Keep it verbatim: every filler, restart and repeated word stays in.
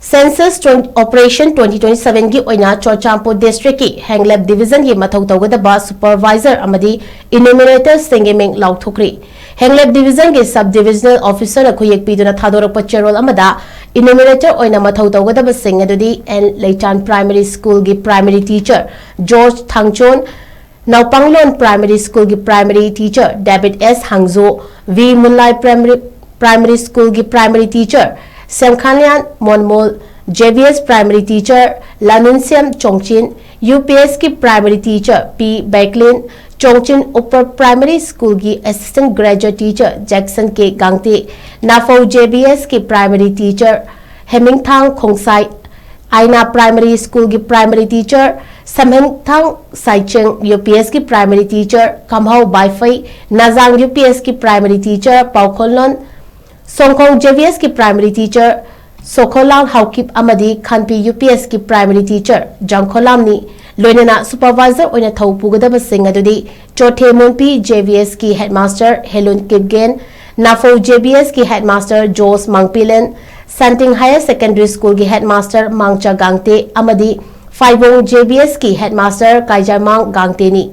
Census twen- Operation twenty twenty-seven ꯒꯤ ꯑꯣꯏꯅ Churachandpur district ꯀꯤ ꯍꯦꯡꯂꯦꯞ division ꯒꯤ ꯃꯊꯧ ꯇꯧꯒꯗꯕ supervisor ꯑꯃꯗꯤ enumerator ꯁꯤꯡꯒꯤ ꯃꯤꯡ ꯂꯥꯎꯊꯣꯛꯈ꯭ꯔꯤ꯫ ꯍꯦꯡꯂꯦꯞ division ꯒꯤ sub divisional officer ꯅ ꯈꯨꯌꯦꯛ ꯄꯤꯗꯨꯅ ꯊꯥꯗꯣꯔꯛꯄ ꯆꯦꯔꯣꯜ ꯑꯃꯗ enumerator ꯑꯣꯏꯅ ꯃꯊꯧ ꯇꯧꯒꯗꯕꯁꯤꯡ ꯑꯗꯨꯗꯤ N ꯂꯩꯆꯥꯟ primary school ꯒꯤ primary teacher George ꯊꯥꯡꯆꯣꯟ, ꯅꯥꯎꯄꯥꯡꯂꯣꯟ primary school ꯒꯤ primary teacher David S ꯍꯥꯡꯖꯣ, V ꯃꯨꯟꯂꯥꯏ primary, primary school ꯒꯤ primary teacher ꯁꯦꯝꯈꯥꯅꯤꯌꯥꯟ ꯃꯣꯟꯃꯣꯜ, J B S primary teacher ꯂꯥꯅꯨꯟꯁꯦꯝ ꯆꯣꯡꯆꯤꯟ, U P S ꯀꯤ primary teacher P ꯕꯦꯛꯂꯤꯟ, ꯆꯣꯡꯆꯤꯟ Upper primary school ꯒꯤ assistant graduate teacher Jackson K ꯒꯥꯡꯇꯦ, ꯅꯥꯐꯧ J B S ꯀꯤ primary teacher ꯍꯦꯃꯤꯡꯊꯥꯡ ꯈꯣꯡꯁꯥꯏ, ꯑꯥꯏꯅꯥ primary school ꯒꯤ primary teacher ꯁꯝꯍꯦꯡꯊꯥꯡ ꯁꯥꯏꯆꯦꯡ, U P S ꯀꯤ primary teacher ꯀꯝꯍꯧ ꯕꯥꯏꯐꯩ, ꯅꯖꯥꯡ U P S ꯀꯤ primary teacher ꯄꯥꯎꯈꯣꯜꯂꯣꯟ ꯁꯣꯡꯈꯣꯡ, J B S ꯀꯤ primary teacher ꯁꯣꯈꯣꯂꯥꯜ Haokip ꯑꯃꯗꯤ ꯈꯥꯟꯄꯤ U P S ꯀꯤ primary teacher ꯖꯥꯡꯈꯣꯂꯥꯝꯅꯤ꯫ ꯂꯣꯏꯅꯅ supervisor ꯑꯣꯏꯅ ꯊꯧ ꯄꯨꯒꯗꯕꯁꯤꯡ ꯑꯗꯨꯗꯤ Chothe Monpi J B S ꯀꯤ headmaster Helun Kipgen, Naphou J B S ꯀꯤ headmaster Jose Mangpilen, Shanting Higher Secondary School ꯒꯤ headmaster ꯃꯥꯡꯆꯥ ꯒꯥꯡꯇꯦ ꯑꯃꯗꯤ ꯐꯥꯏꯕꯣꯡ J B S ꯀꯤ headmaster ꯀꯥꯏꯖꯥꯃꯥꯡ ꯒꯥꯡꯇꯦꯅꯤ꯫